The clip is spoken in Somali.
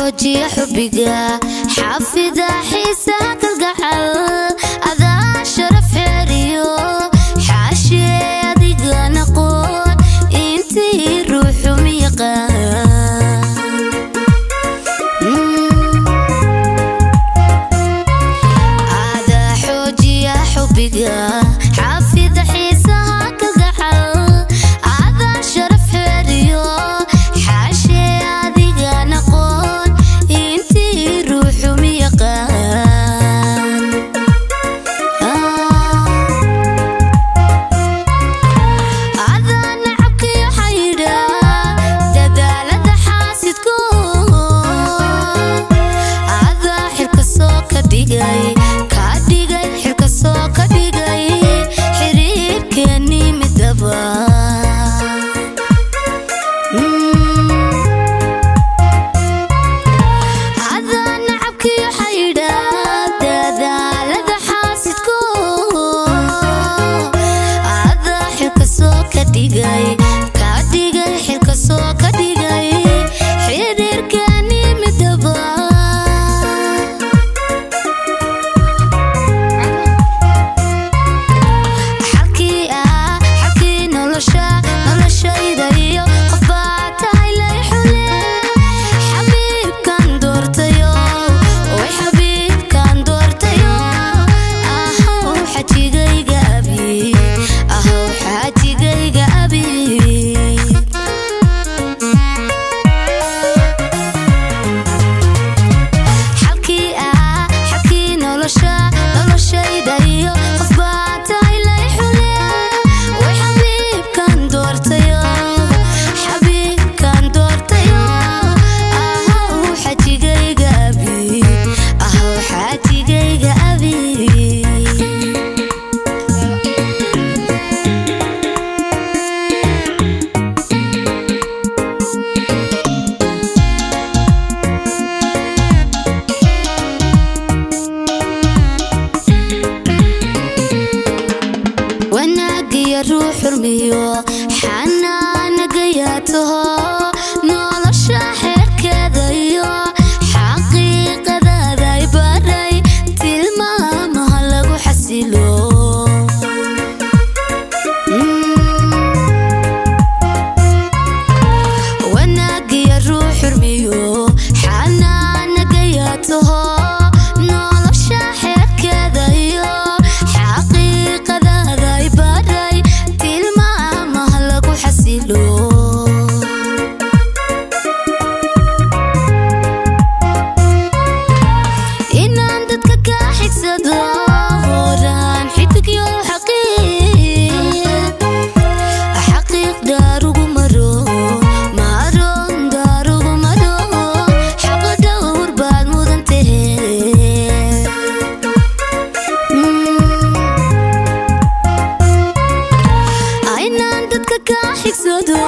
Xoojiya xubbiga, xafida xiisaha kalgacal. Adaa sharaf xeeriyo xaashee, adiga naqoon intii ruuxu miyaqaan. Adaa xoojiya xubbiga, xafida xiisaha kalgacal. Adaa sharaf xeeriyo xaashee, adiga naqoon intii ruuxu miyaqaan. Adaa nacabkiyo xaydha dadaalada xaasidku. Adaa xilka soo ka dhigay, ka dhigay, xilka soo ka dhigay xiriirkeennii midaba. Adaa nacabkiyo xaydha dadaalada xaasidku. Adaa xilka soo ka dhigay, ka dhigay, xilka soo ka dhigay xiriirkeennii midaba. Xalkii ah, xalkii nolosha, noloshayda iyo qof baa tahay lay xule. Xabiibkan doortayo, way xabiibkan doortayo, ahow xajigayga abi, ahow xajigayga abi. Xalkii ah, xalkii nolosha, noloshayda iyo qof baa tahay lay xule. Way xabiibkan doortayo, xabiibkan doortayo, ahow xajigayga abi, ahow xajigayga abi. Wanaagiyo ruux xurmiyo xanaanagayaa taho, nolosha xeerkeeda iyo xaqiiqadaday baray, tilmaamaha lagu xasilo. Wanaagiyo ruux xurmiyo xanaanagayaa taho, nolosha xeerkeeda iyo xaqiiqadaday baray, tilmaamaha lagu xasilo. Inaan dadka ka xigsado horaan xidigyo xaqiiq, xaqiiq daarugu maro, maroon daarugu maro. Xaq dhowr baad mudan tahe. Inaan dadka ka xigsado